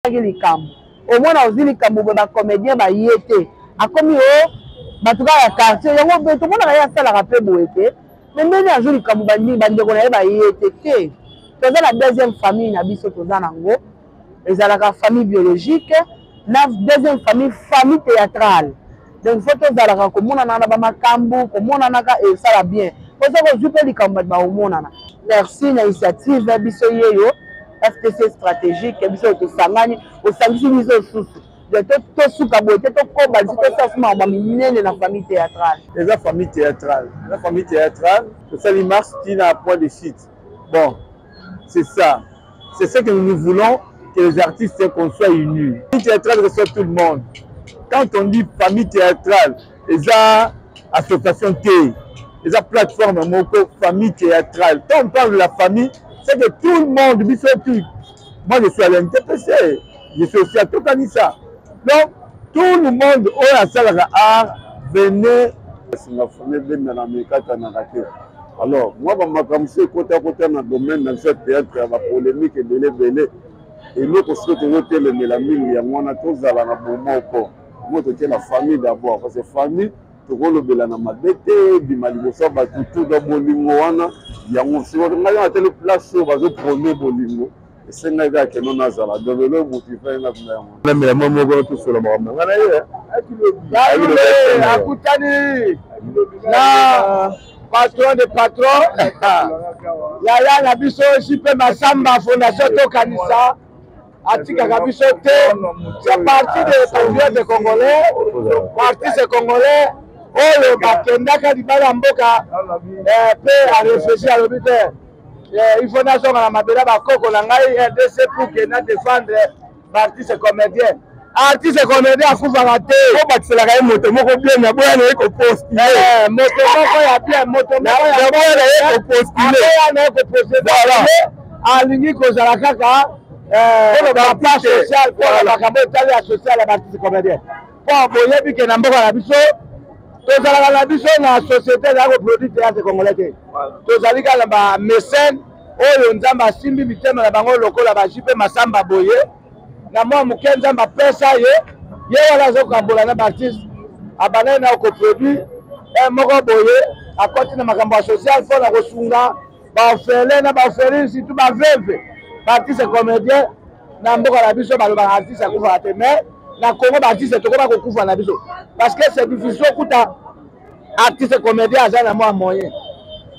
Ozwaki likambo, omona ozwi likambo boye, bacomédien baye te, akomi o bato kaka ya quartier yango boye. Tomonaka ye asalaka mpe boye te, me ndenge azwi likambo, bandeko na ye baye te. Te, toza na deuxième famille na biso, toza nango, ezalaka famille biologique na deuxième famille, famille théâtrale. Donc faut tozalaka komonana na bamakambo, komonanaka esala bien, po soki ozwi mpe likambo, bato bakomonana. Merci na initiative. Biso yeyo FTC stratégique, biso tosangani, osangisi biso lisusu. Tosuka boye te, tokoba lisi, tosala makambo minene na famille théâtrale. Eza famille théâtrale, eza famille théâtrale. Tosali marche ntina point de chute. Bon, c'est ça, c'est ce que nous voulons, que les artistes, qu'on soit unis. Famille théâtrale reçoit tout le monde. Quand on dit famille théâtrale, eza association te, eza plateforme moko. Famille théâtrale, quand on parle de la famille, c'est que tout le monde, biso tout. Moi, je suis à l'NTPC, je suis aussi à Tokanisa. Donc tout le monde oyo asalaka art, venez. Singa famille ebendana, mekatanaka te. Alors mwa bamakambo so ekotakota na domaine na biso ya théâtre, ya bapolémique ebele ebele. Eloko soki tozotelemela mingi yango wana, tozala na bomoko mo, totie na famille d'abord, parce que famille tokolobela na mabe te, ebima liboso ya bato tu. Do bolingo wana yango sikoyo ngai nateli place oyo bazoprôner bolingo, esengai kaka keno nazala. Donc lelo motu ifai nga kuna yango. Namela mwa moko, tosola makambo na ngai na ye. Akutani na patron de patron, yaya na biso JP Masamba, Fondation Tokanisa, atikaka biso te. C'est parti de patriote congolais, artiste congolais oyo bakendaka libala ya mboka mpe aréfléchi, alobi te, il faut nazonga na mabele bakoko na ngai RDC pour que na défendre baartiste comédien. Artiste comédien akufaka te. Obakiselaka ye moto moko bien, naboya na ye kopostuler. Moto moko ya bien, moto moko ya Naboya na ye kopostuler. Aboya na ye kopostuler, alingi kozala kaka papa social mpona makambo etali ya social ya baartiste comédien. Mpo boyebi ke na mboka na biso, tozalaka na biso na société ezala koproduire théâtre congolais te. Tozali kaka na bamécène oyo Nzambe asimbi mitema na bango, lokola ba JP Masamba boye, na mwa moke Nzambe apesa ye, ye wana azokambola na baartiste. Abandaki na koproduire moko boye, akoti na makambo ya social mpo na kosunga baorphelin na baorpheline, surtout baveuve, baartiste comédien na mboka na biso. Balobaka artiste akufaka te, mais na Congo baartiste tokoma kokufa na biso, parce que c'est difficile okuta artiste comédien aza na mwa moyen.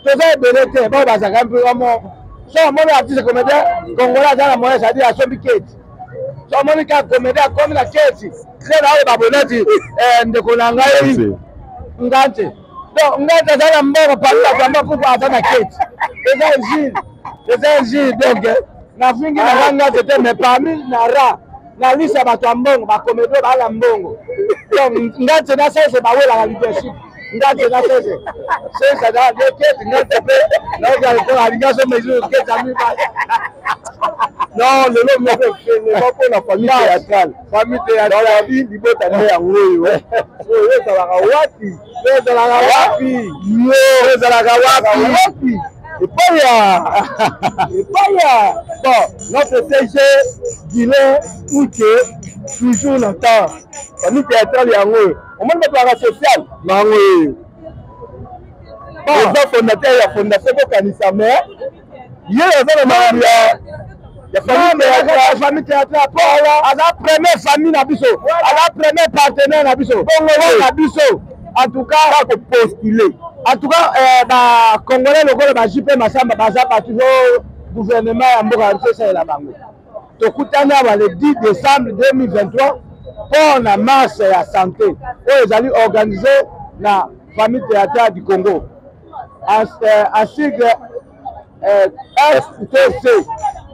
Toza ebele te bao bazalaka mpe mo. So omoni artiste comédien congolais aza na moyen, c'est-à-dire asombi keti. So omoni kaka comédien akomi na keti nde na oyo baboneti ndeko na ngai Ngante. Donc Ngante aza na mbongo parmi bato yango, kuku aza na keti, eza injure, eza injure. Donc nafingi na nga Ngante te, mais parmi na ra na liste ya bato ya mbongo, bacomédien baa na mbongo, donc Ngante na sese bawelaka leadership. Ngante na sese, sese aza de keti, Ngante mpe naoka lokola alingi asomba esu keti ya mibale. Non, lelo moko efelema mpo na famille théâtrale. Famille théâtrale. Libota nde yango oyo. Oyo ezalaka wapi? Ezalaka wapi? Yo ezalaka wapi? Epaya, epaya. Bon, notre DG Guilin Uche, toujours na temps. Famille théâtrale yango oyo, omoni bato baka social na yango oyo, eza fondateur ya Fondation Kokanisa, mais ye aza na makambo ya famille théâtrale. Famille théâtrale, po aza première famille na biso, aza premier partenaire na biso, bongo na biso. En tout cas kopostuler. En tout cas, bacongolais lokola ba JP Masamba baza bato o gouvernement ya mboka na biso esalela bango. Tokutani awa le 10 décembre 2023 mpo na marche ya santé oyo ezali organisé na Famille théâtrale du Congo, en sigle FTC.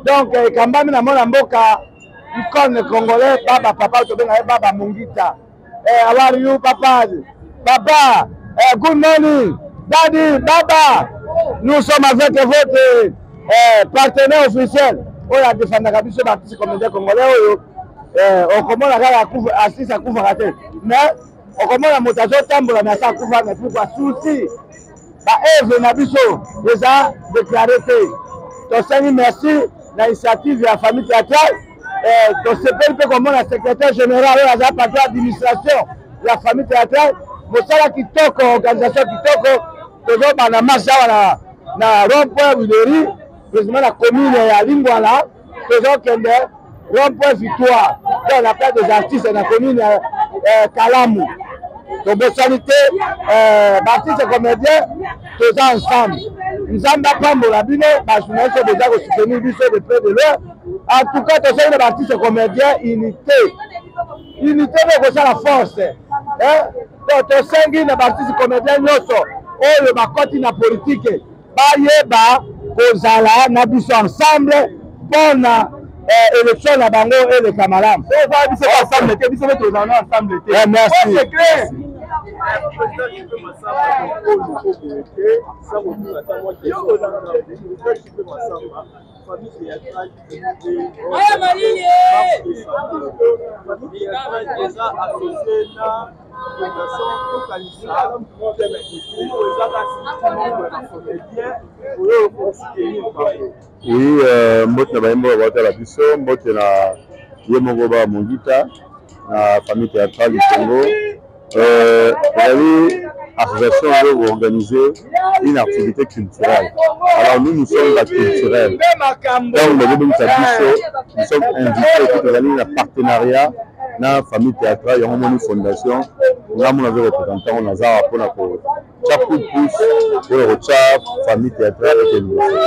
Donc ekambami na mwana mboka, icône congolais, baba papa, tobenga ye Baba Mongita. How are you, papa? Papa, good morning, daddy, baba. Nous sommes avec votre partenaire officiel oyo adefandaka biso baartiste comédien congolais oyo okomona kaka artiste akufaka te, mais okomona moto azotambola na sa akufa. Mais pourquoi? Souci baœuvre na biso eza déclaré te. Tosengi merci na initiative ya famille théâtrale. Eh, tosepeli mpe komona secrétaire général oyo aza patron administration ya famille théâtrale. Mosala kitoko, organisation kitoko. Tozobanda marche awa na, na rond point Wileri, président na commune ya Lingwala. Tozokende rond point Victoire, donc na place des artistes na commune ya eh, Kalamu. Tobosani te eh, baartiste comédien, toza ensemble. Nzambe apambola bino bajournaliste boza kosoutenir biso de près de loin. En tout cas, tosali na baartiste comédien unité, unité nde ekosala force, eh? Donc tosengi na baartiste comédien nyonso oyo bakoti na politike bayeba kozala na biso ensemble mpona eh, élection na bango eleka malamu. Biso ensemble te, biso mpe tozala na ensemble te. Eh, merci. C'est clair. Oui, euh, mbote na bayembo baotala biso, mbote na ye moko ba Mongita na famille théâtrale du Congo. Euh, ezali association oyo organiser une activité culturelle. Alors nous, nous sommes la culturelle. Donc bazobengisa biso, nous sommes invités et puis tozali na partenariat na famille théâtrale. Yango moni fondation, nga mona azo représentant ngo, naza awa mpona kotya coup de pouce mpona kotya famille théâtrale eke liboso.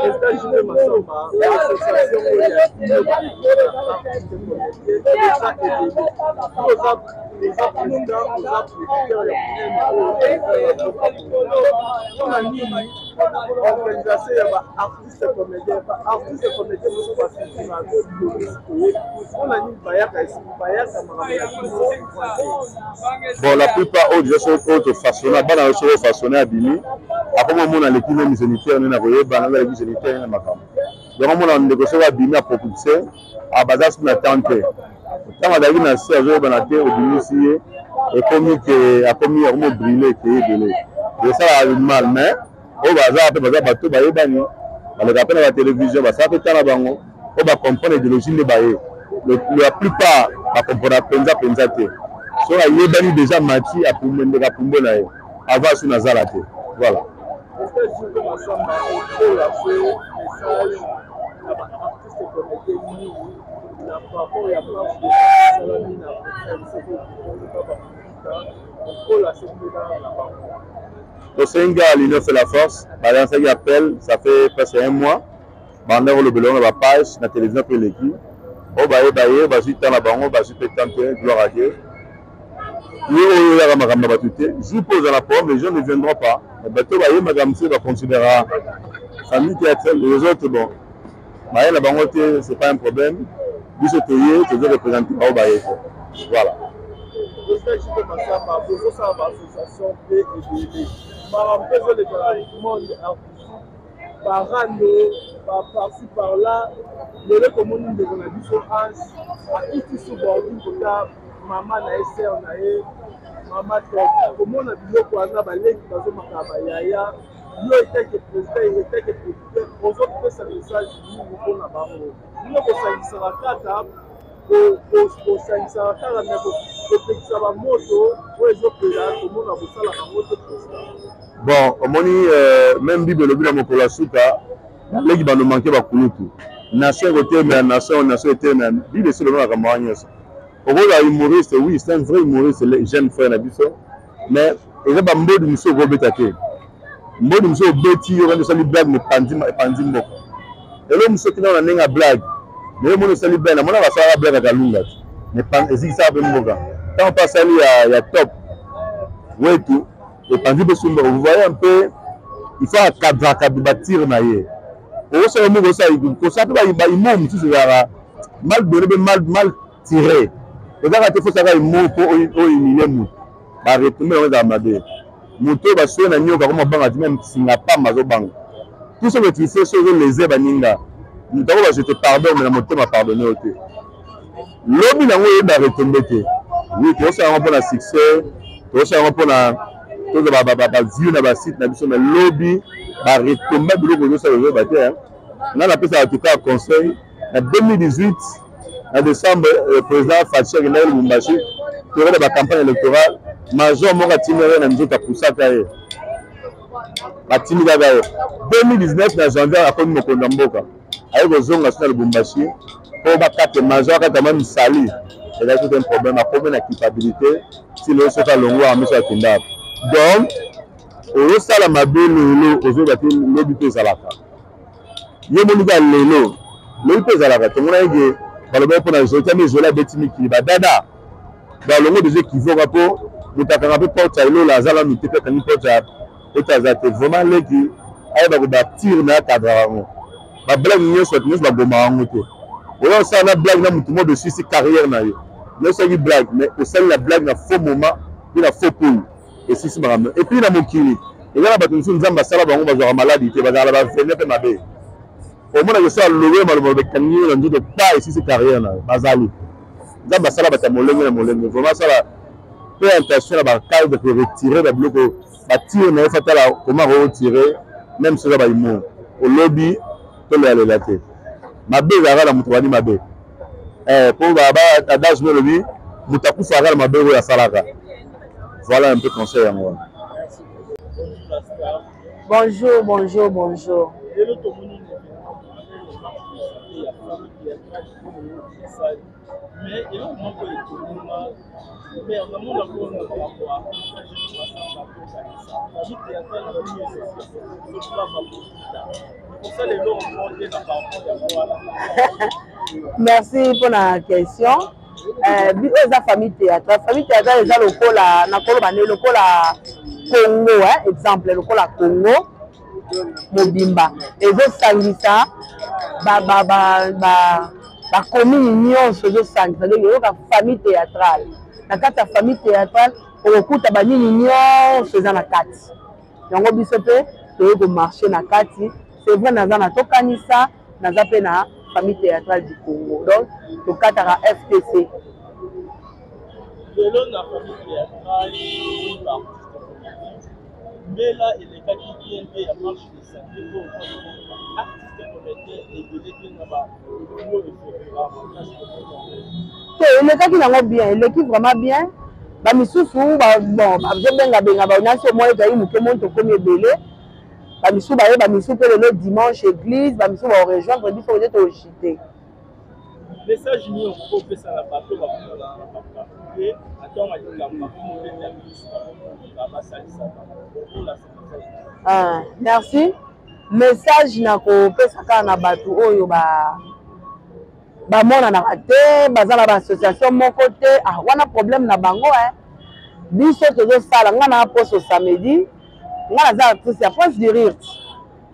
Président JP Massamba, association oyo ya eza ebele, oza oza président, oza producteur ya monene oyo, mpona nini organisation ya baartiste comédien, baartiste comédien mosusu basusu toyebi, mpona nini bayaka bayaka makambo ya biso? Bon, la plupart oyo deja soki oyo tofaçonna bana yo, soki ofaçonne abimi, akoma omona aleki meme géniteur nde na koyebana, aza aleki géniteur nde na makambo yango. Omona ndeko soki abimi apropulse, baza soki na temps te. Ntango azalaki na se azoyebana te, obimisi ye, ekomi ke akomi akomi obrille eke ebele, esalaka mal. Mais oyo baza mpe baza bato bayebani, baleka mpe na batelevizio, basala mpe ta na bango oyo bacomprendre idéologie nde baye. La plupart bacomprendre mpenza mpenza te. Soki ayebani déjà, mati apumbwe, ndeko apumbwe na ye avant asu nazala te. Voilà. Président JP Massamba, okolase message na baartiste comédien nini na par rapport ya marche de esalami na okolase mpena na bango? Tosengi à l'Union fait la force. Balansaki appel, ça fait presque un mois, banda kolobela yango na bapage, na télévision mpe eleki. Oyo bayeba ye, bazwi temps na bango, bazwi mpe temps te. Gloire à Dieu. Ye oyo oyaka makambo ya bato te, jour mpo ozala problème, les gens ne viendront pas. Bato bayebaka mosusu baconsidérera famille théâtrale, les autres, bon, baye na bango te, c'est pas un problème. Biso toye, tozo représente bao baye te. Voilà. Président JP Massamba, bozosala baassociation mpe ebele, makambo mpe ezoleka na monde artistique, barando baparci par là. Lelo tomoni ndeko na biso Hans akiti subordine kota mama na ye, sere na ye, mama top. Komona biloko wana, baleki bazomaka bayaya, yo etake président, etake producteur, ozopesa message nini mpona bango? Bino kosangisaka kaka, kosangisaka kaka, me kopekisa bamoto oyo ezopela, komona kosalaka yango te, président? Bon, omoni, même Bible elobi na mokolo ya suka baleki bando manke bakulutu, nation ekotemela nation, nation etemela. Bible esi elobi makambo wana nyonso. Okozala humoriste, oui, c'est un vrai humoriste, jeune frère na biso, mais eza bambodi mosusu okobeta te. Mbodi mosusu obeti yo kandi osali blague, epanzi mboka. Elo mosusu okenda na ndenge ya blague, mais yo moni osali blague, namona basalaka blague ya Kalunga te, mais ezikisaka mpe mboka. Ntango mpe asali ya top wetu, epanzi mpe sumba. Vous voyez un peu, il faut akadraka batire na ye. Okosala moko, osala kosala mpe bahumour mosusu ezalaka mal donné mpe mal tiré. Ezaka te, fosaka humour mpo oyo humilie motu, baretombe yango ezala mabe. Moto oyo basoye na nioka akoma banga ti meme singa pamba azobanga. Tout ce que tu fais, soki ozolese baninga, moto ako baje te pardon, mais na motema pardonne yo te. Lobi nango oyeba retombe te. Oui, tozosala yango mpona succès, tozosala yango mpona tozwa baview na basite na biso, mais lobi baretombe biloko ozosala ozoyeba te. Nga napesaka tuka conseil. Na 2018 na décembre, président Fatshi akendaki Lubumbashi, toyokaka bacampagne électorale, major moko atindaka ye na nzoto, apusaka ye, batindikaka ye. 2019 na janvier akomi mokonzi ya mboka, aye kozonga so na Lubumbashi mpo bakate major, akata mwa misali, ezalaki tout un problème. Akomi na culpabilité ti lelo, soki alongwa miso akendaka. Donc ozosala mabe lelo, ozoyeba te lobi mpe ezalaka. Ye moni kaka lelo, lobi mpe ezalaka. Tomonaki ke balobaki mpo na Zoe, tiami Zola abeti mikili badada balongo deja ekivoka, mpo moto akanga mpe porte ya lola aza nanu te, mpe akangi porte ya ete aza te. Vraiment leki ayeba kobatire na akadraka yango bablague nyonso, bato nyonso bagomaka yango te. Oya osala na blague na motu moko besisi carrière na yo nyonso, soki blague mais osali na blague na faux moment mpe na faux poule, esisi makambo. Et puis na mokili eza na bato mosusu Nzambe asala bango bazwaka maladi te, bazalaka na bavene mpe mabe. Omonaka esala lobe maloba bekangi yo na nzoto pa esisi carrière na yo. Bazali Nzambe asala bato ya molenge na molenge. Vraiment asala mpe attention na bacadre, koretire babiloko batire na ye, fatala koma koretire même soki eza bahumour. Olobi tolelalela te, mabe ezalaka na moto bandi mabe mpo adage mo elobi moto akufaka na mabe oyo asalaka. Voilà un peu conseil yango wana. Bonjour, bonjour, bonjour. Mais eloko moko etonima, mais namona ngo na makambo ya famille théâtrale na bino, kosala eloko moko te na parcours yango wana. Merci mpona question. Oyo eza famille théâtrale. Famille théâtrale eza lokola, nakoloba nde lokola Congo, exemple lokola Congo mobimba, ezosangisa bacommune nyonso, ezosangisa. Donc oyoka famille théâtrale, na kati ya famille théâtrale okokuta banini nyonso eza na kati yango. Biso mpe toyei komarche na kati. C'est vrai, naza na Tokanisa, naza mpe na Famille théâtrale du Congo, donc tokataka FTC. Lelo na famille théâtrale, baartiste comédie, mbela elekaki bien mpe ya marche de santé oyo artiste comédien ebele te na babulo efekaka makasi. Te, elekaki nango bien, eleki vraiment bien. Bamisusu bon bazobengabenga banasi, omoi ezali moke, moni tokomi ebele. Bamisusu baye, bamisusu mpe lelo dimanche église, bamisusu baorejoindre biso oye toshite. Message nini okoki opesa na bato bakomona na bakartier atonga likambo bakomobeta miso, bakomoluka basalisaka okolasa? Ah, merci. Message na kopesa kaka na bato oyo ba bamonanaka te, baza na baassociation moko te, ah, wana problème na bango eh. Biso tozosala. Ngai na poso samedi, ngai naza actrice ya Prince du Rire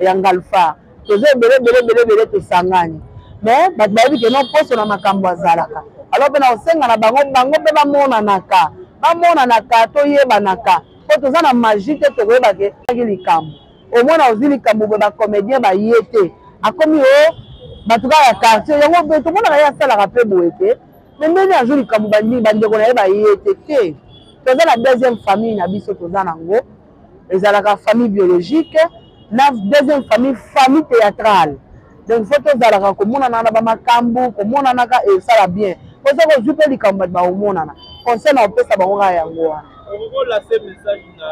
ya Ngalfa. Toza ebele ebele ebele ebele, tosangani, mais bato bayebi ke no poso na makambo azalaka. Alors mpe na kosenga na bango, bango mpe bamonanaka, bamonanaka, toyebanaka, mpo toza na magie te. Tokoyeba ke likambo omona ozwi likambo boye, bacomédien baye te, akomi o bato kaka ya quartier yango. Tomonaka ye asalaka mpe boye te, mais ndenge azwi likambo bandeko na ye baye te. Te, toza na deuxième famille na biso, toza nango, ezalaka famille biologique na deuxième famille, famille théâtrale. Donc faut tozalaka komonana na bamakambo, komonanaka esala bien, po soki ozwi mpe likambo, bato bakomonana. Conseil na kopesa bango kaka yango wana. Okolase message na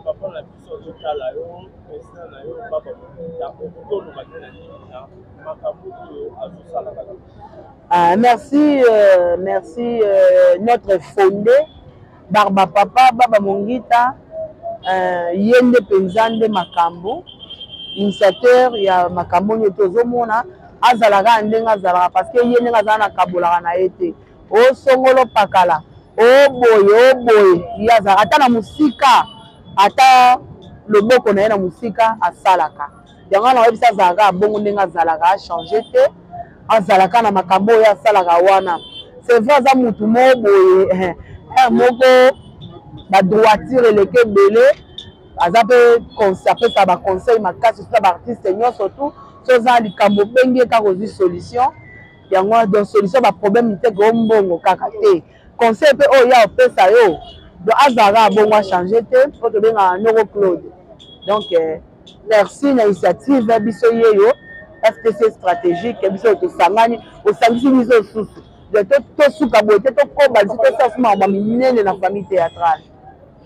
papa na biso azotala yo, président na yo Baba Mokuta, okoki oloba te na nini na makambo oyo azosala kaka? Ah, merci, merci notre fondé Barba Papa Baba Mongita, ye nde mpenza nde makambo, initiateur ya makambo oyo tozomona. Azalaka ndenge azalaka parce que ye ndenge azala na kabolaka na ye te, osongolo pakala, oboye oboye, ye azalaka ata na mosika, ata loboko na ye na mosika asalaka yango wana. Oyebisa azalaka bongo ndenge azalaka, achange te, azalaka na makambo oyo asalaka wana. C'est vrai, aza mutu moko boye moko badroiture eleki ebele, aza mpe apesaka baconseil makasi so na baartiste nyonso tu. So oza likambo, obengi ye kaka, ozwi solution yango wana. Donc solution baproblème te ke ombongo kaka te, conseil mpe oyo ya opesa yo. Donc azalaka bongo, achange te, mpo tobengaka Noko Claude. Donc merci na initiative. Biso yeyo. FTC stratégique biso tosangani osangisi biso lisusu tosuka boye te tokoba biso tosala so makambo minene na famille théâtrale.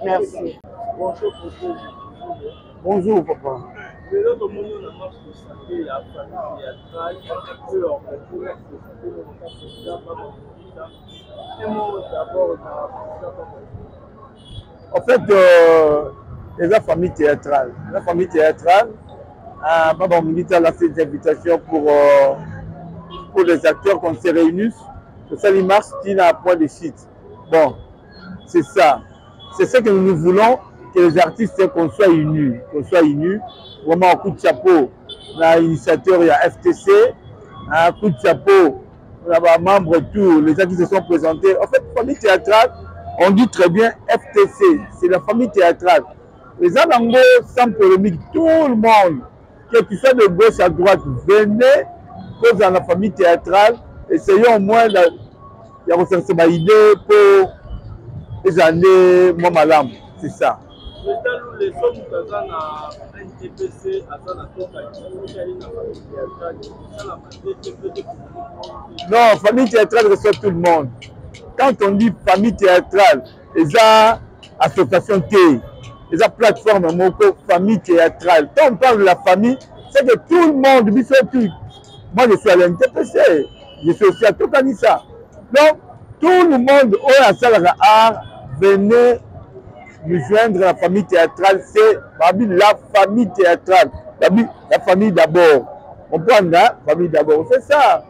Merci. Bonjour. Bonjour papa. Lelo tomoni na marche de santé ya famille théâtrale oyo organise de santé na président Baba Mokita. Un mot d'abord na président Baba. En fait, eza famille théâtrale. La famille théâtrale, Baba Mokita a fait des invitations pour les acteurs qu'on se réunisse. Tosali marche tii na point de chute. Bon, c'est ça. C'est ce que nous voulons, que les artistes, qu'on soit unis. Qu'on soit unis. Vraiment, un coup de chapeau à l'initiateur, il y a FTC. Un coup de chapeau à membres, tous les gens qui se sont présentés. En fait, famille théâtrale, on dit très bien FTC, c'est la famille théâtrale. Les Anango, sans polémique, tout le monde, que tu sois de gauche à droite, venez, cause dans la famille théâtrale, essayons au moins de rechercher ma idée pour les années, moi, madame, c'est ça. Président Lule, so moto aza na NTPC, aza na toka, soki aye na famille théâtrale, esalama te te mpe te? Non, famille théâtrale reçoit tout le monde. Quand on dit famille théâtrale, eza association te, eza plateforme moko famille théâtrale. Quand on parle de la famille, c'est que tout le monde, biso tout. Moi, je suis à l'NTPC, je suis aussi à Tokanisa. Donc, tout le monde oyo asalaka art, venez nous joindre. La famille théâtrale, c'est babi la famille théâtrale, babi la famille d'abord. Comprendre, hein? Famille d'abord, c'est ça,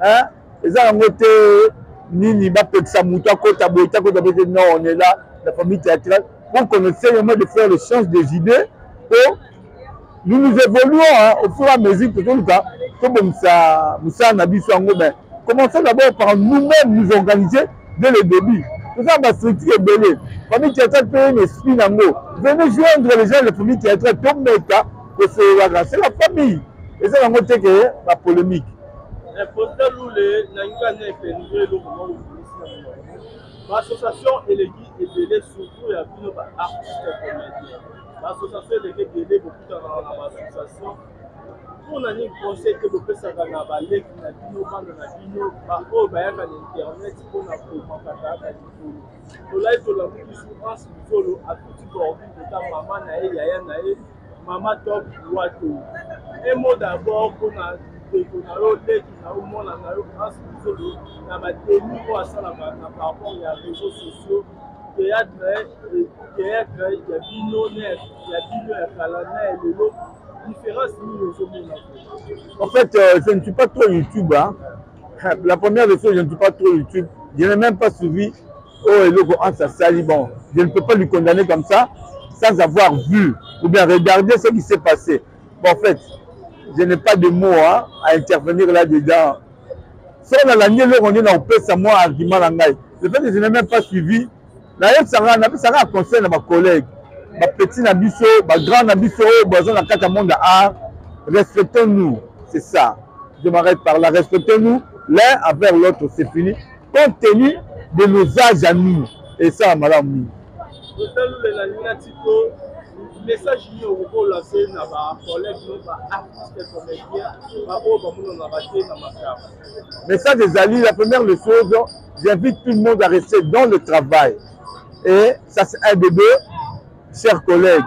hein? Eza yango te nini bapekisa moto akota boye te, akota boye te. Non, on est là, la famille théâtrale, pour qu'on essaye vraiment de faire l'échange des idées po nous nous évoluons, hein, au fur et à mesure que toluka tobongisa mosala na biso yango. Mais commençons d'abord par nous-mêmes nous organiser dès le début. Toza bastructure ebele, famille théâtrale mpe une esprit nango. Venez joindre les gens de famille théâtrale, tomeka kosololaka, c'est la famille. Eza yango te ke bapolémique. Président Lule, nalingi na epenge eloko moko obimisi na monoko. Baassociation eleki ebele, surtout ya bino baartiste comédien. Baassociation eleki ebele, bokutanaka na baassociation mpona nini? Conseil te bopesaka na baleki na bino, bana na bino baoyo bayaka na internet mpona komakaka na likolo? Tolai tolamuki su Anse Luzolo atuti bordure kota mama na ye, yaya na ye, mama Top Wato. Un mot d'abord mpona ndeko na yo, leki na yo, mwana na yo Anse Luzolo na bademi oyo asalaka na par rapport ya réseaux sociaux. Théâtre ya bino na ya bino ya kala na ya lelo, différence nini ozomona? En fait, je ne suis pas trop YouTube, hein. La première des choses, je ne suis pas trop YouTube. Je n'ai même pas suivi. Oh, eloko Hans asali, bon, je ne peux pas lui condamner comme ça, sans avoir vu ou bien regarder ce qui s'est passé. Bon, en fait, je n'ai pas de mots, hein, à intervenir là-dedans. Soki nalandi eloko nde na kopesa mwa argument na ngai, le fait que je n'ai même pas suivi, nayebisaka, napesaka conseil na bacollègue, bapetit na biso, bagrand na biso oyo baza na kati ya monde ya art: respectons-nous, c'est ça. Je m'arrête par là. Respectons-nous l'un envers l'autre, c'est fini, compte tenu de nos âges à nous. Et ça, malamu mingi. Totalulela nina tito message nini okoki olase na bacollègue no baartiste comédien baoyo bamonana te na makambo? Message ezali, la première des choses, j'invite tout le monde à rester dans le travail. Et ça, c'est un des deux. Chers collègues,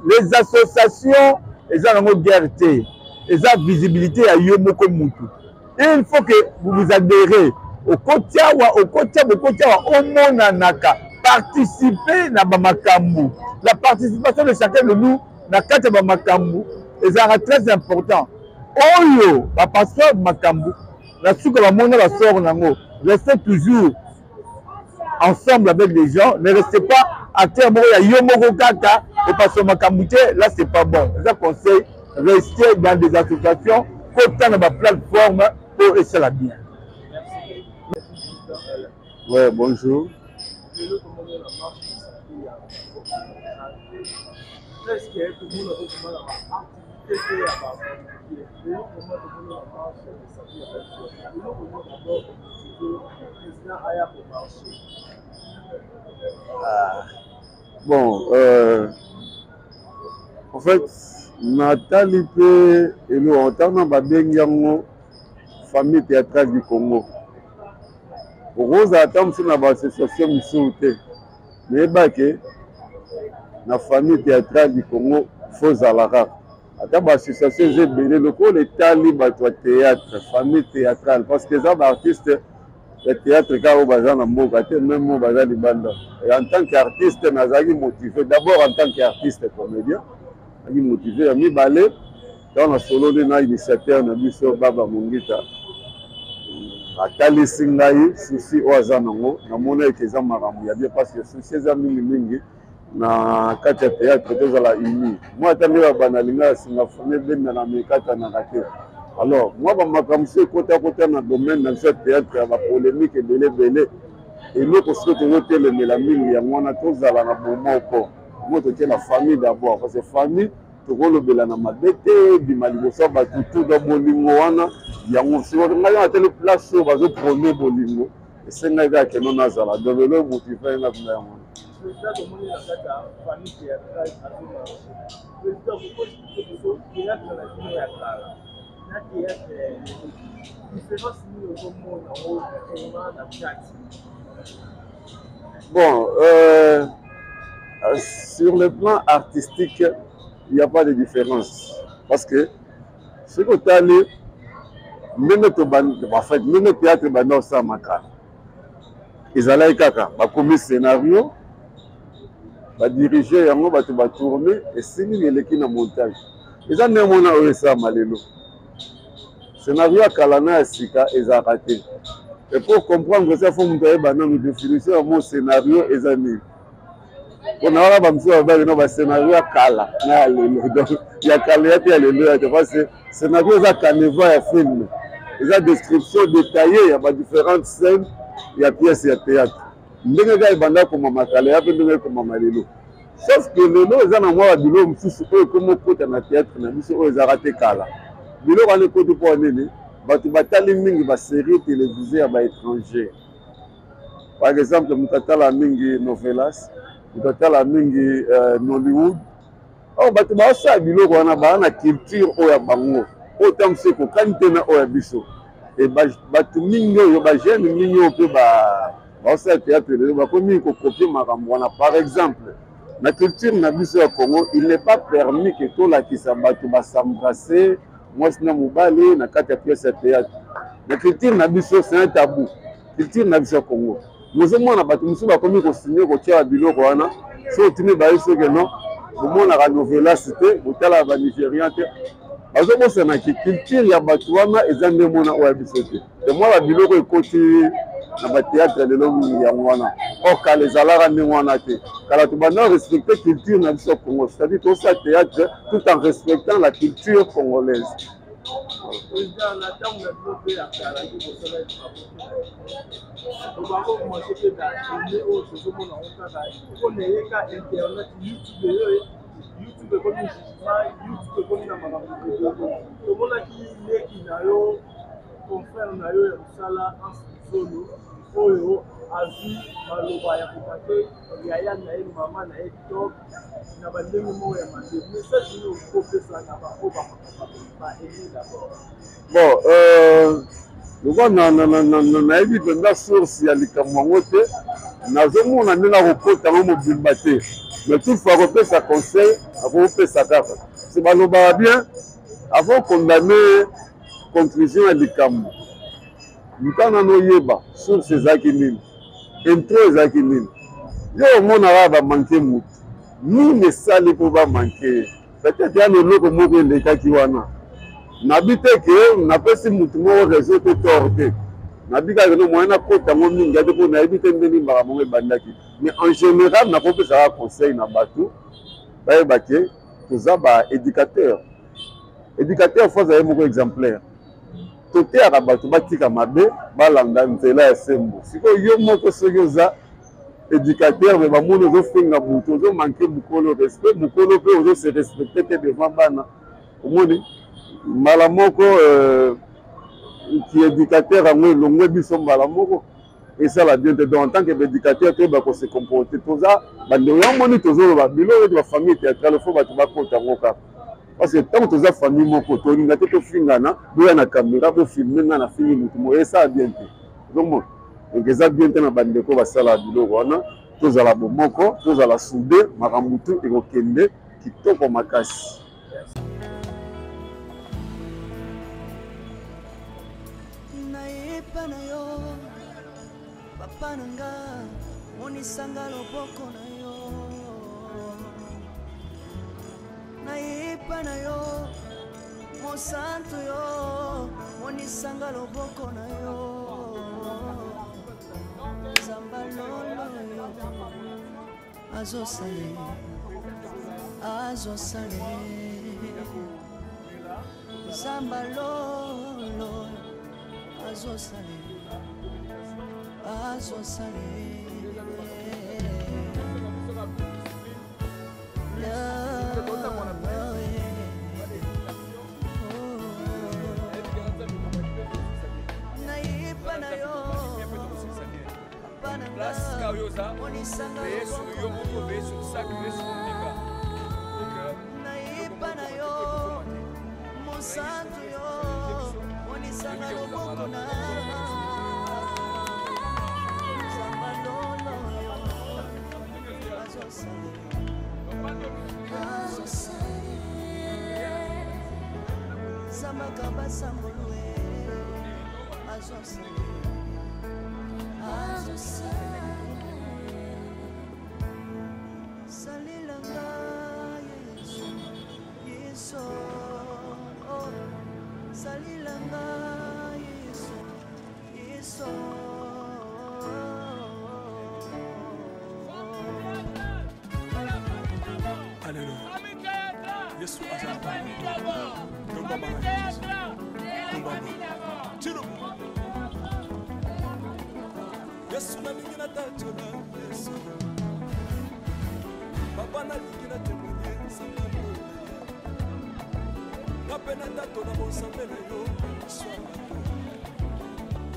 les associations eza nango guerre te, eza visibilité ya yo moko mutu. Il faut que vous vous adhérez, okoti awa, okoti awa, okoti awa, omonanaka, participer na bamakambo. La participation de chacun de nous na kati ya bamakambo ezalaka très important. Oyo bapasteur makambo na suka bamona basort nango. Restez toujours ensemble avec les gens, ne restez pas à terre moko ya yo moko kaka opasa makambo te, là c'est pas bon. Eza conseil: restez dans des associations, kota na baplateforme po esala bien. Ouais, bonjour. Lelo tomoni na marche de santé ya presque tomona tokomona baactivité te ya bavolontier. Lelo comment tomoni na marche de santé ya lelo, comment d'abord président aya komarche? Ah, bon, en fait, Natali mpe eloko ntango na babengi yango famille théâtrale du Congo. Okozala ata mosusu na baassociation misusu te, nayeba ke na famille théâtrale du Congo fo ozala kaka. Ata baassociation eza ebele lokola etali bato ya théâtre, famille théâtrale, parce que eza baartiste ya théâtre kaka oyo baza na mboka te, meme oyo baza libanda. Et en tant qu'artiste nazalaki motivé d'abord en tant qu'artiste comédien, nazalaki motivé. Ya mibale, ntango nasololi na initiateur na biso Baba Mongita, atalisi ngai souci oyo aza nango, namona ete eza makambo ya bien, parce que souci eza mingimingi na kati ya théâtre tozala uni. Mwa ata nde babanda linga ya singa fone ebenda na mekatanaka te. Alors mwa bamakambo mosusu ekotakota na domaine na biso ya théâtre ya bapolémique ebele ebele, eloko soki tozotelemela mingi yango wana tozala na bomoko. Yango totie na famille d'abord, parce que famille tokolobela na mabe te, ebima liboso ya bato tu do bolingo wana. Yango sikoyo ngai natali place oyo bazoprone bolingo, esengaki kaka keno nazala donc lelo motive nga mpena yango wana. Président, tomoni na kati ya famille théâtrale azomarche. Président, okoexplike biso théâtre na bino ya kala na théâtre ya lelo, différence nini ozomona yango vraiment na kati? Bon, sur le plan artistique, il n'y a pas de différence. Parce que ce que tu as lu, en fait, même le théâtre, ben non, ça m'a ezalaki kaka bakomi scénario, badirige yango, bato batourne, esili, eleki na montage. Eza ndenge mona oyo esalama lelo. Scénario ya kala na ya sika ezalaka te. Et pour comprendre ça, faut moto ayeba nanu définition ya mot scénario eza nini. Mpona wana bamosusu babaki no bascénario ya kala na ya lelo, donc ya kala ya te, ya lelo ya te, parce que scénario eza canevas ya film, eza description détaillée ya badifférentes scènes ya pièce ya théâtre, ndenge kaka ebanda komama kala ya mpe ndenge ekomama lelo. Sauf que lelo eza na mwa babiloko mosusu oyo ekomi okota na théâtre na biso oyo ezalaka te kala. Biloko wana ekoti mpo nini? Bato batali mingi basérie télévisée ya baétranger. Par exemple, moto atala mingi novelas, moto atala mingi Nollywood. Oyo bato baosala biloko wana baa na culture oyo ya bango, oyo ntango mosusu ekokani te na oyo ya biso. E bato mingi oyo, bajeune mingi oyo mpe baosala théâtre lelo, bakomi mingi kokopie makambo wana. Par exemple, na culture na biso ya Congo, il n'est pas permis ke tolakisa bato basembrasse, mwasi na mobali, na kati ya pièce ya théâtre. Na culture na biso, c'est un tabou. Culture na biso ya Congo, mozomona bato mosusu bakomi kosigne kotia biloko wana. So otuni baye soki non, bomonaka novelas te, botalaka banigérian te, bazobosanaki culture ya bato wana eza nde mona oyo ya biso te. De mwa babiloko ekoti na bateatre lelo mingi yango wana. Or kala ezalaka ndenge wana te. Kala tobanda respecter culture na biso ya Congo, c'est-à-dire tosala théâtre tout en respectant la culture congolaise. Président, na ntango na bino mpe ya kala nde bosala obakokomase mpe na ene oyo tozomona yango kaka mpona eyeka internet, YouTube, eyo YouTube ekomi jugement, YouTube ekomi na makambo ebele. Tomonaki leki na yo, confrère na yo ya mosala, Anse Zolo, oyo azwi maloba ya kokate yaya na ye, mama na ye top na bandenge moko ya mabe. Message nini okopesa na baoyo baene d'abord? Bon, lokola nayebi mpenza source ya likambo yango te, nazomona nde nakokota yango mobimba te, mais toutefois akopesa conseil, akopesa kaka se balobaka bien: avant condamner conclusion ya likambo, luka nano oyeba source ezalaki nini, intro ezalaki nini. Yo omonaka bamanke motu nini, esali mpo bamanke ye? Peut-être ya na eloko moko elekaki wana. Nabi te ke napesi motu moko raison to tort te, nabi kaka no moyen nakota yango mingi ate mpo nayebi te ndenge makambo yango ebandaki. Mais en général, nakopesaka conseil na bato bayeba ke toza ba éducateur. Éducateur fo azali moko exemplaire. Toteyaka bato batika mabe, balanda nzela ya sembo. Sikoyo yo moko soki oza éducateur, me bamoni ozofinga moto, ozomanke mokolo respect, mokolo mpe ozose respecte te devant bana, omoni mbala moko ki éducateur yango elongwe biso mbala moko, esala bien te. Donc en tant que éducateur, toyeba kose comporter. Toza bandeko yango, moni tozoloba biloko ete bafamille théâtrale, fo bato bakota yango kaka. Parce que ntango toza famille moko, tolinga te tofingana, boya na caméra bofilme nga na fingi motu moye, esala bien te. Ozomona, donc eza bien te na bandeko basala biloko wana. Tozala bomoko, tozala soude, makambo tu ekokende kitoko makasi. Nayepa na yo, papa na nga, monisanga loboko na yo. Nayepa na yo, mosantu yo, monisanga loboko na yo. Nzamba lolo yo azosale, azosale. Nzamba lolo azosale, azosale. Nayepa na yo, papa na nga, monisanga loboko na yo. Nayepa na yo, mosantu yo, monisanga loboko na. Nzamba lolo yo azosale, azosale. Zambaka basangolue azosale, azosale. Salelanga Yesu, Yesu, oh. Salelanga Yesu, Yesu. Alléluia. Yesu azala tombama na Yesu. Tombama. Tshilombo. Yesu nalingi natatola Yesu. Papa nalingi na témoigner nzambe lola. Nga mpe natatola bonzambe na yo miso ya bato.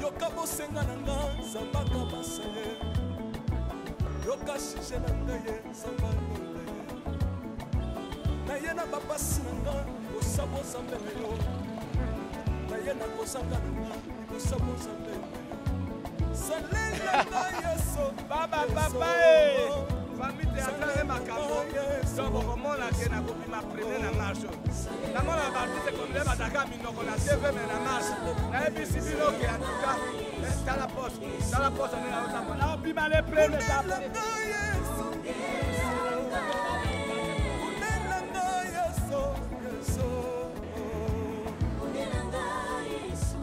Yoka bosenga na nga nzambe akabasa ye. Yoka sujet na ngai ye nzambe lola ye. Naye na bapasi na nga libosa bozambe na yo. Naye na kozanga na nga libosa bozambe na yo. Salela nga Yesu. Baba papa e famille théâtrale makambo, donc okomona ke nakobima premier na marche oyo. Namona baartiste comédien bazalaka minoko na TV, mais na marche nayebisi bino ke en tout cas tala poste, tala poste ndenge nazotambola, naobima le premier. Salela nga Yesu. Salela nga Yesu,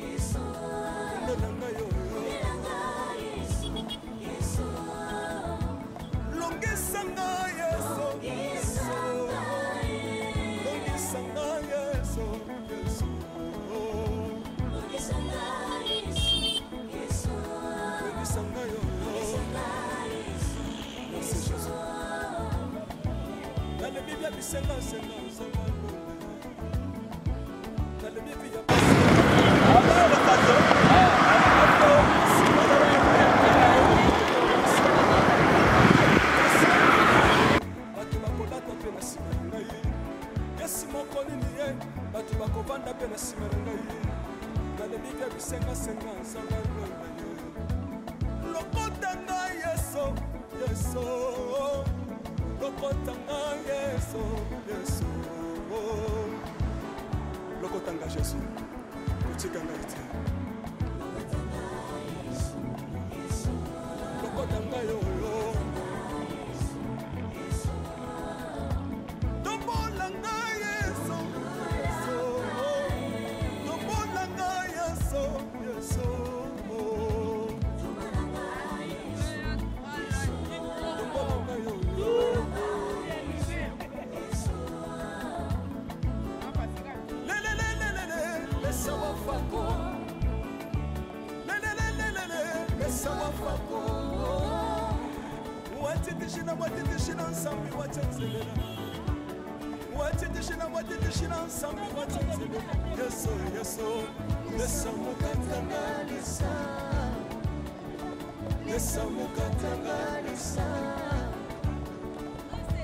Yesu. Salela nga yo. Longisa nga Yesu, Yesu. Longisa nga Yesu, Yesu. Longisa nga yo. Merci Jésus. Nalobi bia bisenga senga nzambe alonga. Nalobi bia. Bato bakolata mpe na nsima na ngai Yesu moko nini ye, bato bakovanda mpe na nsima na ngai. Nalobi bia bisengasenga nzambe alonga ye. Lokota ngai Yesu, Yesu. Lokota ngai Yesu, Yesu. Lokota ngai Jésus, kotika ngai te. Lokota ngai oyo. Tombola ngai Yesu, Yesu. Tombola ngai Yesu, Yesu. Tombola ngai oyo. Lelelelelele, lesa wafako. Lelelelelele, lesa wafako. Watitishina, watitishina nsambi watenzelela. Watitishina, watitishina nsambi watenzelela. Yesu, Yesu, lesa mukatanga, lesa. Lesa mukatanga, lesa.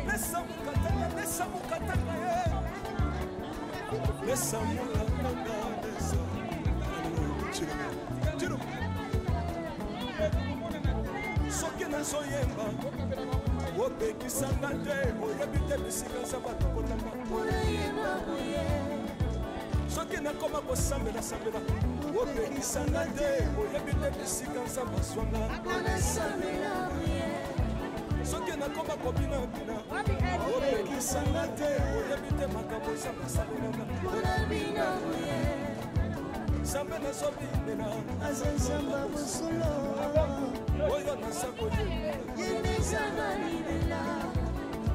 Lesa mukatanga, lesa mukatanga, ye. Lesa mwana lesa. Soki nazoyemba opekisanga te, oyebi te bisika nzambe atokotanga. Soki nakoma kosambela sambela, opekisanga te, oyebi te bisika nzambe azwanga. Soki nakoma kobinabina, opekisanga te, oyebi te makambo nzambe asalelanga. Nzambe nazobinela aza nzambe ya bosolo, oyo naza koyembela ye nzambe alibela.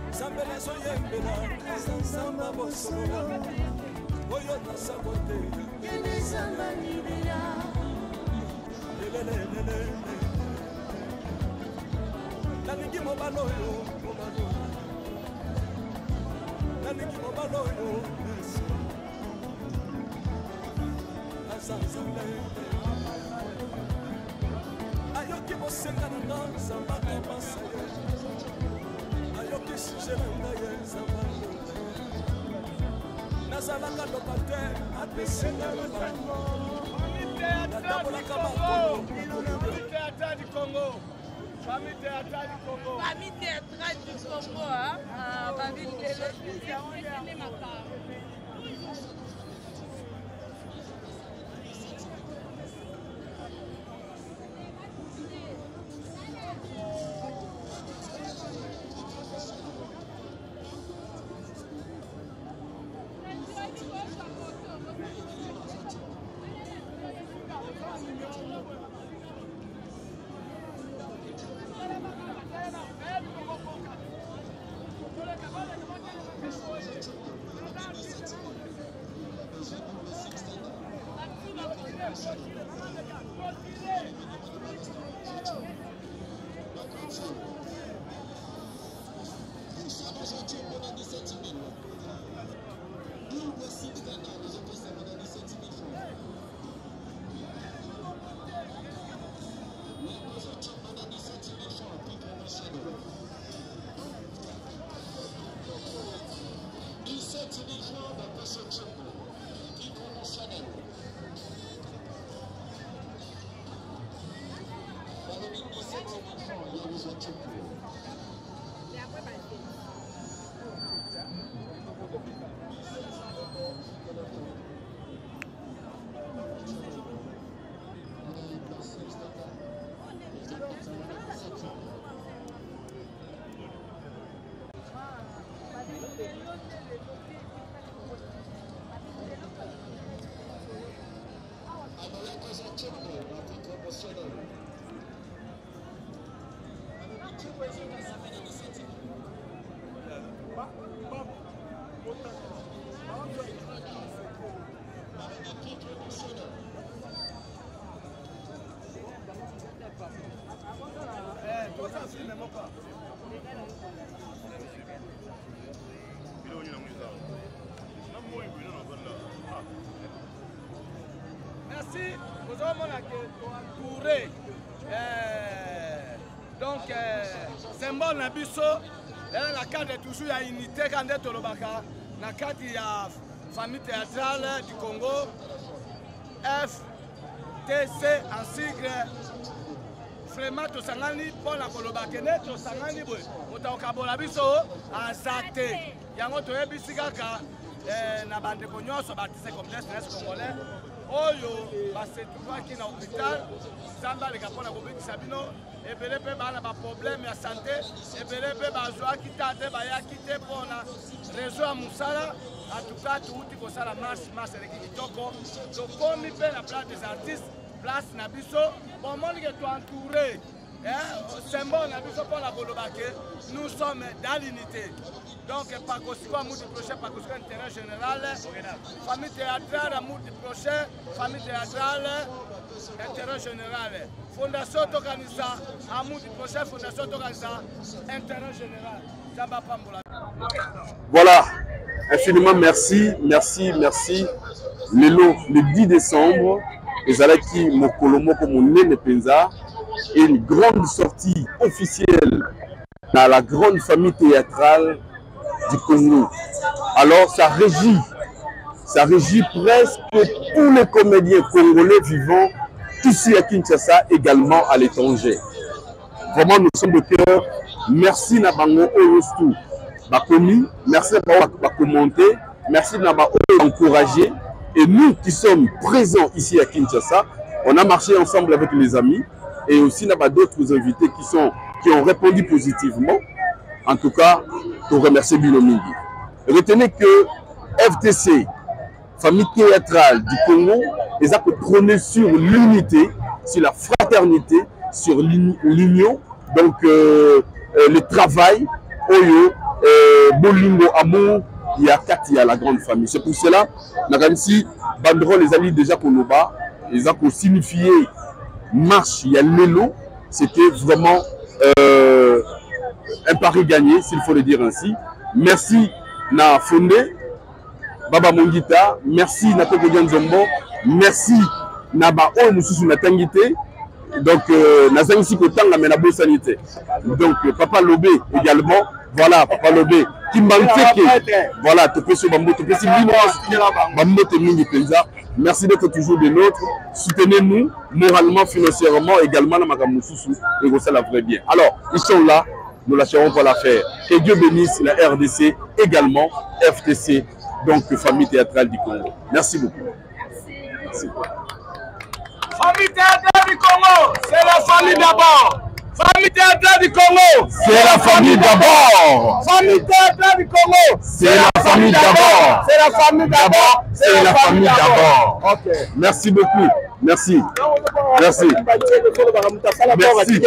Nzambe nazoyembela aza nzambe ya bosolo, oyo naza koteya ye nzambe alibela. Lelelelele, nalingi mobali oyo, mobali oyo, nalingi mobali oyo aza nzambe, ayoki bosenga na nga, nzambe akabasa ye, ayoki sujet na ngai ye, nzambe nazalaka locataire, apesinga lopango, natambolaka makolo. Famille théâtrale du Congo. Famille théâtrale du Congo. Famille théâtrale du Congo, hein? Ah, famille théâtrale. Merci. Ozomona ke toentouré donc symbole na biso na cadre toujours ya unité, ka nde tolobaka na kati ya famille théâtrale du Congo, FTC en sigle. Vraiment tosangani mpona koloba ke nde tosangani boye, moto akokabola biso aza te. Yango toyebisi kaka na bandeko nyonso baartiste complexe reste congolais oyo basetrouvaki na hôpital, Nzambe aleka mpona kobikisa bino. Ebele mpe baa na baproblème ya santé, ebele mpe bazwaki ta te, bayaki te mpona réseau ya mosala. En tout cas touti kosala marche, marche eleki kitoko, tokomi mpe na place des artistes, place na biso. Bomoni ke toentouré symbole na biso mpona koloba ke nous sommes dans l'unité. Donc Pakosiko amour du prochain, Pakosiko intérêt général, famille théâtrale amour du prochain, famille théâtrale intérêt général, fondation Tokanisa amour du prochain, fondation Tokanisa intérêt général. Nzambe apambola. Voilà, infiniment merci, merci, merci. Lelo, le 10 décembre, ezalaki mokolo moko monene mpenza, une grande sortie officielle dans la grande famille théâtrale du Congo. Alors, sa régie Ça régit presque tous les comédiens congolais vivant ici à Kinshasa, également à l'étranger. Vraiment, nous sommes de cœur. Merci na bango oyo tout bakomi, merci na bango bakommenter, merci na bango encourager. Et nous qui sommes présents ici à Kinshasa, on a marché ensemble avec les amis et aussi na d'autres invités qui sont qui ont répondu positivement. En tout cas, pour remercier bino mingi. Retenez que FTC, famille théâtrale du Congo, eza prôner sur l'unité, sur la fraternité, sur l'union, donc euh, euh, le travail, oyo, euh, bolingo, amour, il y a quatre, il y a la grande famille. C'est pour cela, nakanisi, banderole, les amis déjà koloba, les a signifié marche, il y a lelo, c'était vraiment euh, un pari gagné, s'il faut le dire ainsi. Merci na Fondé, Baba Mongita, merci na Koko Nzombo, merci na ba oyo mosusu natangi te. Donc euh, nazangisi kotanga mais nabosani te. Donc euh, Papa Lobé également, voilà Papa Lobé Kimbanseke, voilà topesi yo bambote, topesi bino bambote mingi mpenza. Merci d'être toujours des nôtres. Soutenez-nous moralement, financièrement, également na makambo mosusu ekosala vrai bien. Alors, ils sont là, nous lâcherons pas l'affaire. Que Dieu bénisse la RDC, également FTC, donc famille théâtrale du Congo. Merci beaucoup. Merci. Famille théâtrale du Congo, c'est la famille d'abord. Famille théâtrale du Congo, c'est la famille d'abord. Famille théâtrale du Congo, c'est la famille d'abord. C'est la famille d'abord. C'est la famille d'abord. Ok. Merci beaucoup. Merci. Merci. Merci.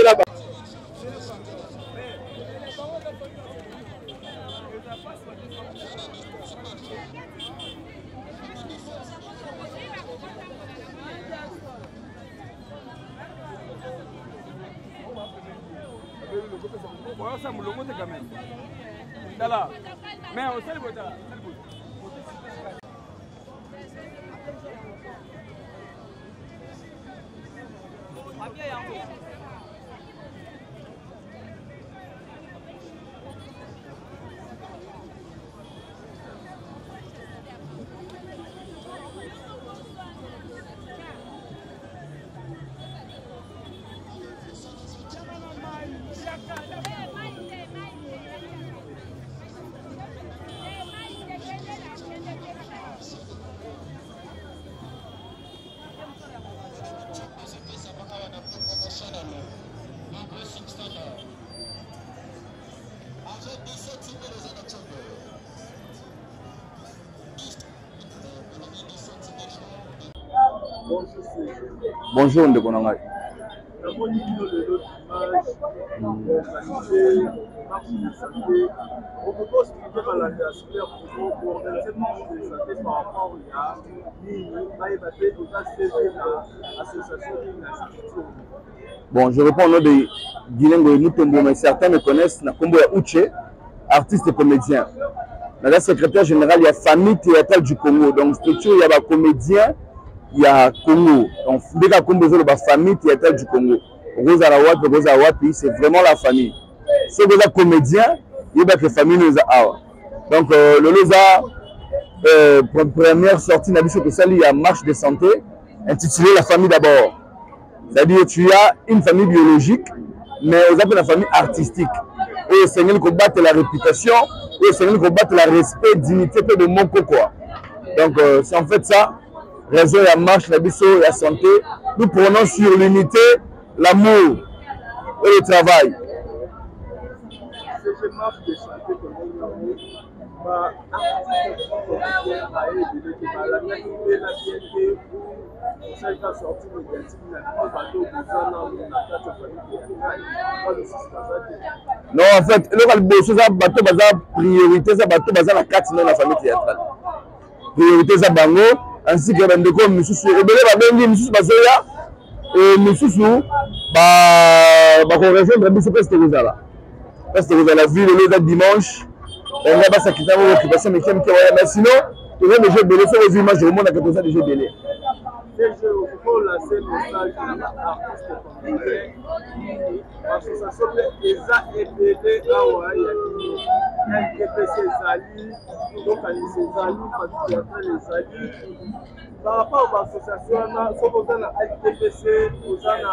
Bonjour ndeko na ngai. Namoni bino lelo dimanche marche de santé okoki oexplike balanda ya super congo koorganize marche de santé par rapport ya nini bayeba te oza cv na association nini na structure. Bon, je réponds au nom de Guilengo Mutombo, mais certains me connaissent na kombo ya Uche, artiste et comédien. Naza secrétaire général ya famille théâtrale du Congo. Donc structure ya ba comédien ya Congo. Donc ndeka kombo ezoloba famille théâtrale du Congo. Okozala wapi, okozala wapi, c'est vraiment la famille. Soki oza comédien, yeba que famille no eza awa. Donc euh, lelo eza euh, première sortie na biso tosali ya marche de santé intitulée la famille d'abord. C'est-à-dire tu as une famille biologique, mais oza mpe na famille artistique. Oyo esengeli kobatela réputation, oyo esengeli kobatela respect, dignité mpe bomoko quoi. Donc euh, c'est en fait ça, raison ya marche na biso ya santé. Nous prenons sur l'unité, l'amour et le travail. CG marche de santé tomoni yango ba artiste baye ebele te balandaki mpe na bien te osalika sortie médiatique na bino bato boza nano na kati ya famille théâtrale ba misusu baza te. Non, en fait, eloko ya liboso eza bato baza priorité, eza bato baza na kati na famille théâtrale. Priorité eza bango, ainsi que bandeko misusu ebele babengi, misusu bazoya, et misusu bakorejoindre biso place tokozala. Place tokozala vu lelo eza dimanche, bango basakisa bango occupation mike mike wana, mais sinon toza déjà ebele. Soki ozwi image okomonaka toza déjà ebele. Olancer message na baartiste congolais, association mpe eza ebele awa ya nini LTPC ezali tokanisa ezali famille théâtrale ezali par rapport ba association wana soki oza na LTPC oza na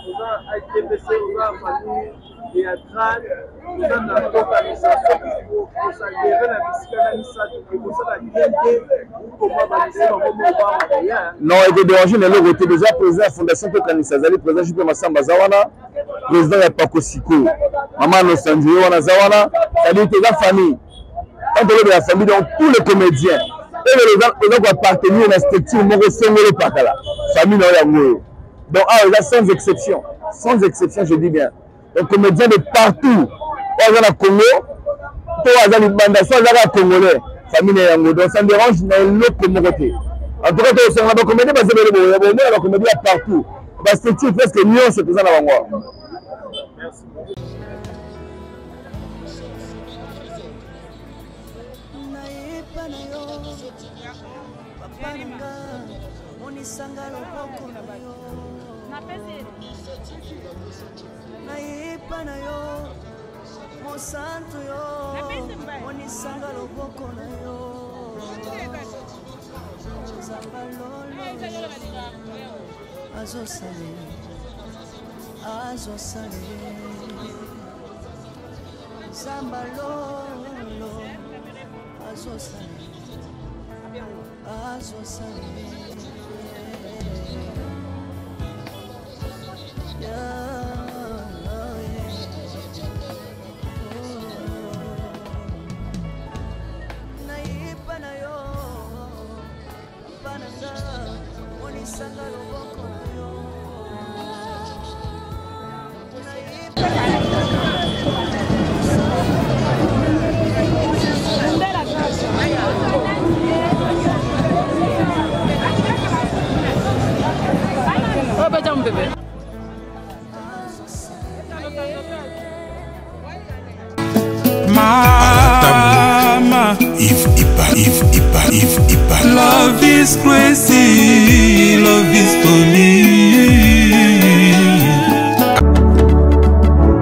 oza na LTPC oza na famille théâtrale oza na tokanisa soki osadere na bisika na misato ekosala bien te okoma bamisi bango mobanga koya. Non, ekoderange na eloko te. Déjà président ya fondation Tokanisa azali président JP Masamba aza wana, président ya Pakosiko mama Nosanju ye wana aza wana. C'est-à-dire que eza famille, tant tolobela famille, donc tous les comédiens oyo oza koappartenir na structure moko songolo pakala, famille na yo yango oyo. Donc awa eza sans exception, sans exception, je dis bien. Donc comédien de partout oyo aza na Congo to oyo aza libanda, so aza kaka congolais, famille na yango. Donc ça ne dérange na eloko moko te. En tout cas tokosanga na bacomédien baza ebele boye, bomona bacomédien ya partout, bastructure presque nyonso toza na bango awa. Nayepa na yo papa na nga monisanga loboko na yo nayepa na yo mosantu yo monisanga loboko na yo nzamba lolo azosale azosale nzamba lolo azosale azosale. Nayepa na yo papa na nga monisanga loboko na yo. Oyo beta mopepe. Mama, Yves Ipa, Yves Ipa, Yves Ipa. Love is crazy, love is funny.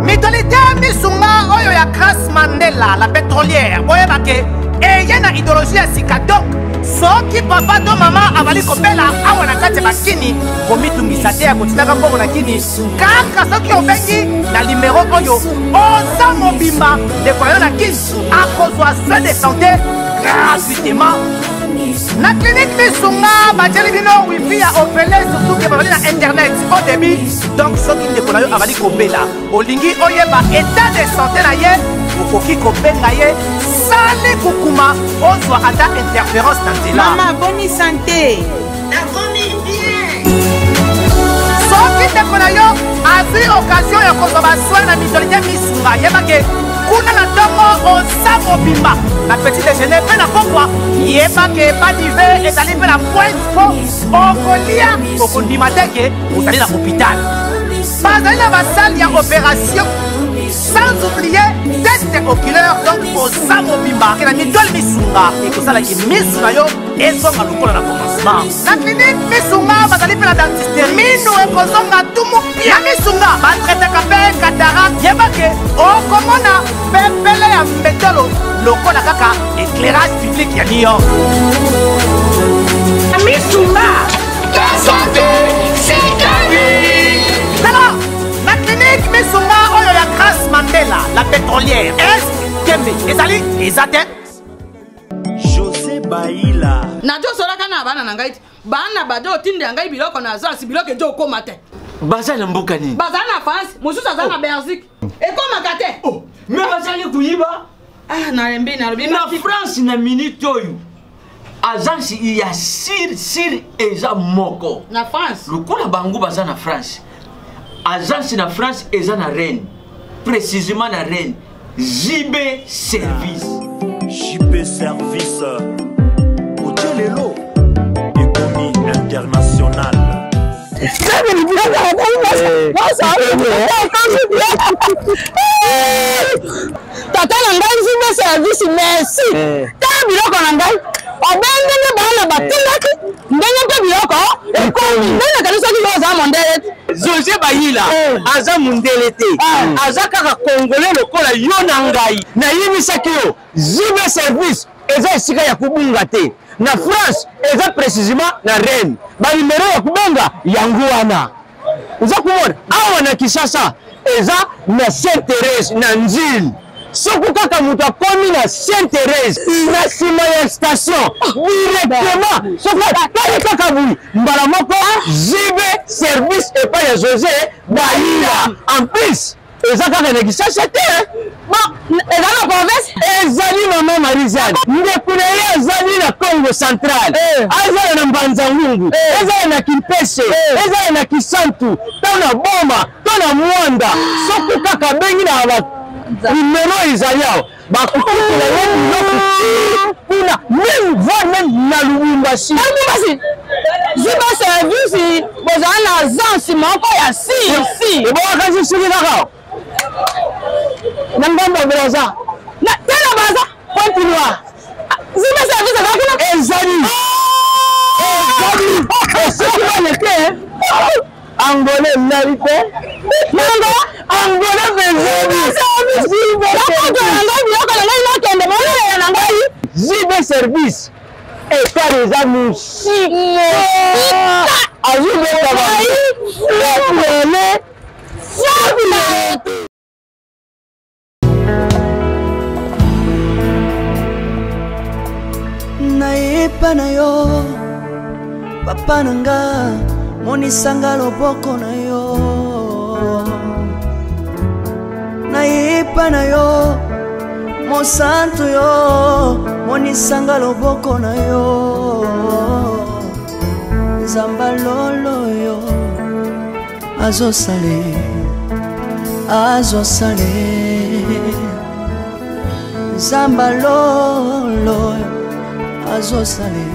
Mutualité Misunga oyo ya Grace Mandela la pétrolière, boyeba ke eye na idéologie ya sika. Donc soki papa to mama azali kobela awa na kati ya bakini, komitungisa te ya kotindaka mbongo na kini. Kaka soki obengi na limero oyo, oza mobimba, ndeko na yo na kini akozwa soin de santé gratuitement na clinique Misunga. Batieli bino wifi ya ofele, surtout ke bazali na internet au débit. Donc soki ndeko na yo azali kobela, olingi oyeba état de santé na ye, okoki kobenga ye sali kukuma, ozwa ata interférence na nzela. Mama, boni santé? Nakomi bien. Soki ndeko na yo azwi occasion ya kozwa basoin na mutualité Misunga, yebake kuna na ntongo oza mobimba na petit déjeuner mpe na pokwa, yebake badive ezali mpe na pointe mpo okolia, okondima te ke ozali na hôpital. Bazali na basale ya opération, sans oublier test oculaire. Donc oza mobimba ke na mutuelle Misunga ekosalaki misu na yo ezonga lokola na commencement. Na clinique Misunga bazali mpe na dentiste, minu ekozonga tumu pia. Na Misunga batraitaka mpe cataracte, yebake okomona pepele ya mbetolo lokola kaka éclairage public ya New York. Misunga santé sikali. Tala na clinique Misunga oyo ya Grace Mandela la pétrolière, est tembe ezali eza te. José Baila. Nazosolaka na bana na ngai ti bana bado otindela ngai biloko na azasi, biloko ezo okóma te. Baza na mboka nini? Baza na France, mosusu aza na Belgique, ekómaka te. Oh, me bazali koyiba. Ah, nalembi, nalobi. Na France na minute oyo agence ya sir sir eza moko na France. Lokola bango baza na France, agence na France eza na Rennes, précisément na Rennes, JB Service. JP Service otie lelo ekomi international. Tata na ngai Nzimbe Service, merci. Tala biloko na ngai, obendenge bana batindaki. Ndenge mpe biloko ekomi. Ndenge nakanisaki yo oza mondele te. Jose Bayila eh. aza mundele te eh. Aza kaka congolais lokola yo na ngai. Nayebisaki yo JB Service eza esika ya kobunga te na France, eza précisément na Rennes. Banimero ya kobenga yango wana oza komona awa na Kinshasa eza na Sainte Therese na Nzili. Soki kaka moto akomi na Sainte Therese na nsima ya station directement, soki atali kaka boye mbala moko JB Service epai ya Jose Bayila. En plus eza kaka na Kinshasa te, eza na province. Ezali mama Marizane, ndeko na ye azali na Congo Central, eh. Azala na Mbanza Ngungu, eh. Ezala na Kimpese, eh. Ezala na Kisantu to na Boma to na Mwanda, soki kaka abengi na ba numero ezali awa, bakokotela ye biloko kuna, meme voire meme na Lubumbashi. Lubumbashi ziba service bozala na agence moko ya si si ebongaka soki kaka na ngambo ya Braza, te na Braza, Pointe Noire. Ziba service eza kuna. Ezali, ezali soki baleke Angola elali te. Nanga Angola mpe ezali biloko na ngai nakende bolelela na ngai. JB Service etali eza mosika, azobeta bango. Nayepa na yo papa na nga, monisanga loboko na yo. Nayepa na yo mosantu yo, monisanga loboko na yo. Nzamba lolo yo azosale, azosale. Nzamba lolo azosale,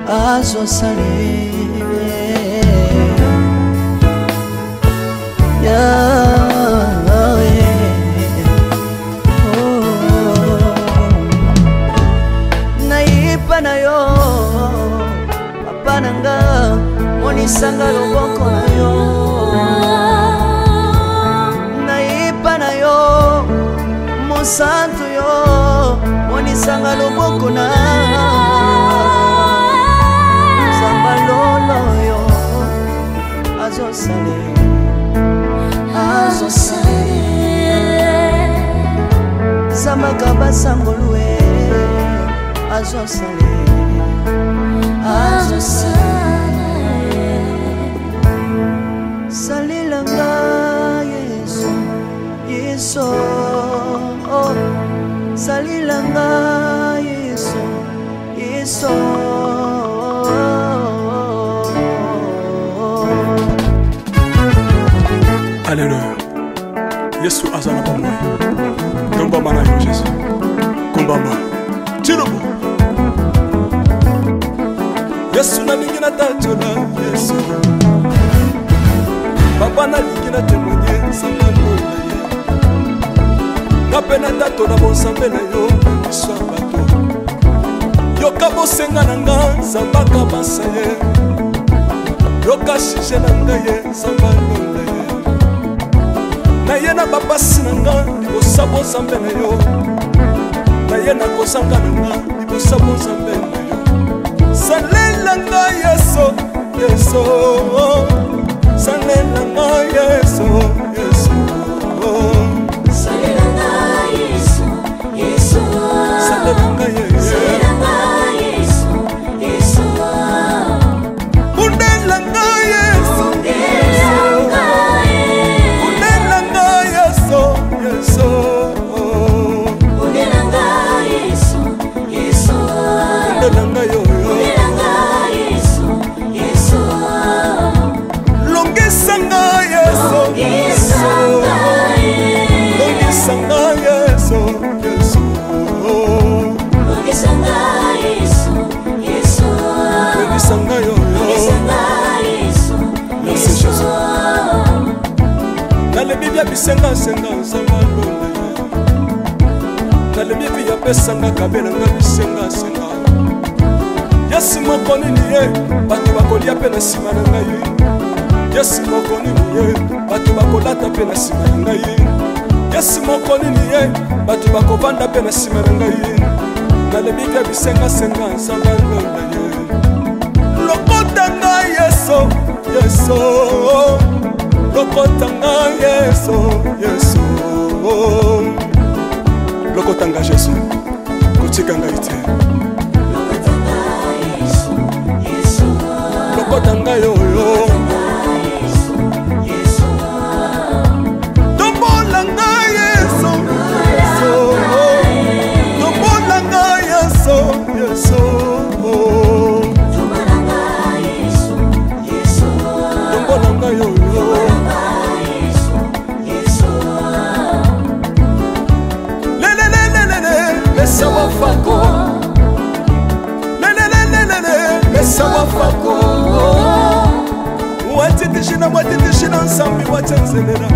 azosale. Yeah, oh. Nayepa na yo papa na nga, monisanga loboko na yo. Nayepa na yo mosantu yo, monisanga loboko na nzamba lolo yo azosale, azosale. Zambaka basangolue azosale, azosale. Salelanga Yesu, Yesu, oh. Salelanga Yesu, Yesu. Alleluya, Yesu aza na bomoi. Tombama na yo Jésus, kumbama tilobo. Yesu nalingi natatola Yesu papa, nalingi na témoigne nzambe lola ye nga mpe natatola bonzambe na yo na miso ya bato. Yoka bosenga na nga nzambaka basa ye, yoka sujet na ngai ye nzambe alola ye. Naye na bapasi na nga libosa bonzambe na yo, naye na kozanga na nga libosa bonzambe na yo. Salela nga Yesu, Yesu, salela nga Yesu, Yesu, salela nga Yesu, Yesu, salela nga Yesu, salela nga Yesu, Yesu, bundela nga Yesu, bundela nga Yesu, Yesu, bundela nga Yesu, Yesu, bundela nga yo, bundela nga Yesu, Yesu, longisa nga Yesu, longisa nga, longisa nga Yesu, Yesu, longisa nga Yesu, Yesu, longisa nga yo, longisa nga Yesu, Merci Yesu. Jésus. Nalebi bia bisengasenga nzamba lola ye, nalebi mpi yapesanga kabelanga bisengasenga. Yesu moko nini ye bato bakolia mpe na nsima na ngai. Yesu moko nini ye bato bakolata mpe na nsima na ngai. Yesu moko nini ye bato bakovanda mpe na nsima na ngai. Nalebi mpe bisengasenga nzambe alonda ye. Lokota ngai Yesu, Yesu. Lokota ngai Yesu, Yesu. Lokota ngai Yesu, kotika ngai te. Lokota ngai oyo. Tombola ngai Yesu, Yesu. Tombola ngai Yesu, Yesu. Tombola ngai oyo. Lelelelelele, lesa wafako. Lelelelelele, lesa wafako. Watitishina, watitishina nsambi watsenzelela.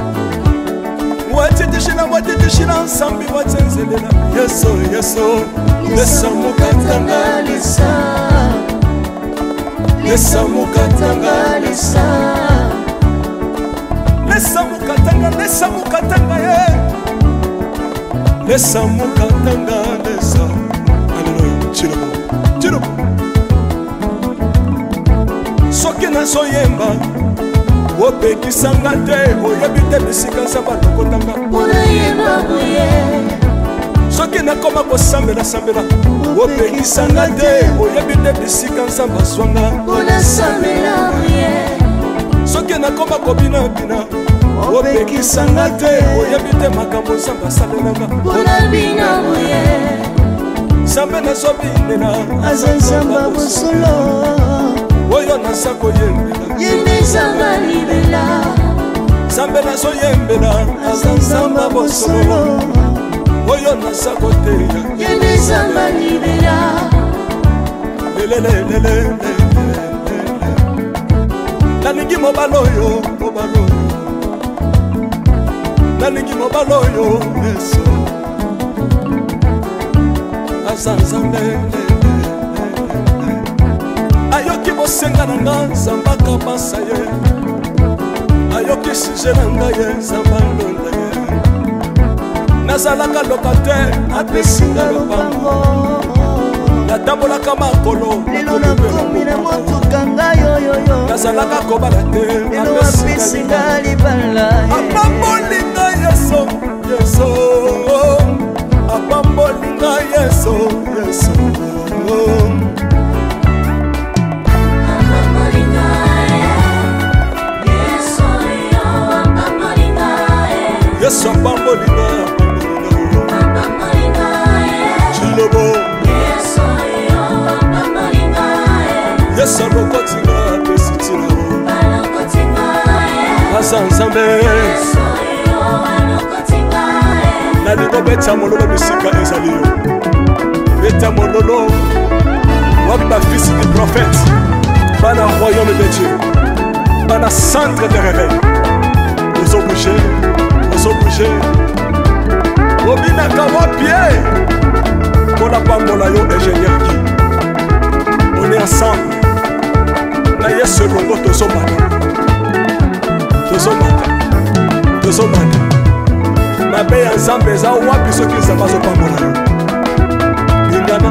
Watitishina, watitishina nsambi watsenzelela. Yesu, Yesu, lesa mukatanga lesa. Lesa mukatanga lesa. Lesa mukatanga, lesa mukatanga ye. Lesa mukatanga lesa. Alléluia. Tshilombo, Tshilombo. Soki nazoyemba opekisanga te, oyebi te bisika nzambe alokotanga. Soki nakoma kosambela-sambela opekisanga te, oyebi te bisika nzambe azwanga. Soki nakoma kobinabina opekisanga te, oyebi te makambo nzambe asalelanga. Nzambe nazobinela aza nzambe bosolo, oyo naza koyembela ye nde nzambe libela. Nzambe nazoyembela aza nzambe bosolo, oyo naza koteya ye nde nzambe libela. Lelelelelele, nalingi mobali oyo, mobali oyo, nalingi mobali oyo Yesu aza nzambe. Ayoki bosenga na nga, nzambe akabasa ye. Ayoki sije na ngai ye, nzambe alonda ye. Nazalaka locataire, apesi nga lopango. Natambolaka makolo, lelo nakomi na motuka ngai oyoyo. Nazalaka kobala te, lelo apesi nga libala. Apamboli ngai Yesu, Yesu. Apamboli ngai Yesu, Yesu. Yesu apamboli ngai, apamboli ngai. Tshilobo, Yesu alokoti ngai, apesi ntina. Aza nzambe. Nalingo beta mololo bisika ezali yo, beta mololo. Wapi bafils du prophète, bana royaume de Dieu, bana centre de réveil? Ozobouge, ozobouge, obinaka wapi ye? Mpona pambola yo, ingénieur Guy. On est ensemble na Yesu elongo, tozomata, tozomata, tozomata. Mabe ya nzambe eza wapi soki nzambe azopambola yo? Lingana.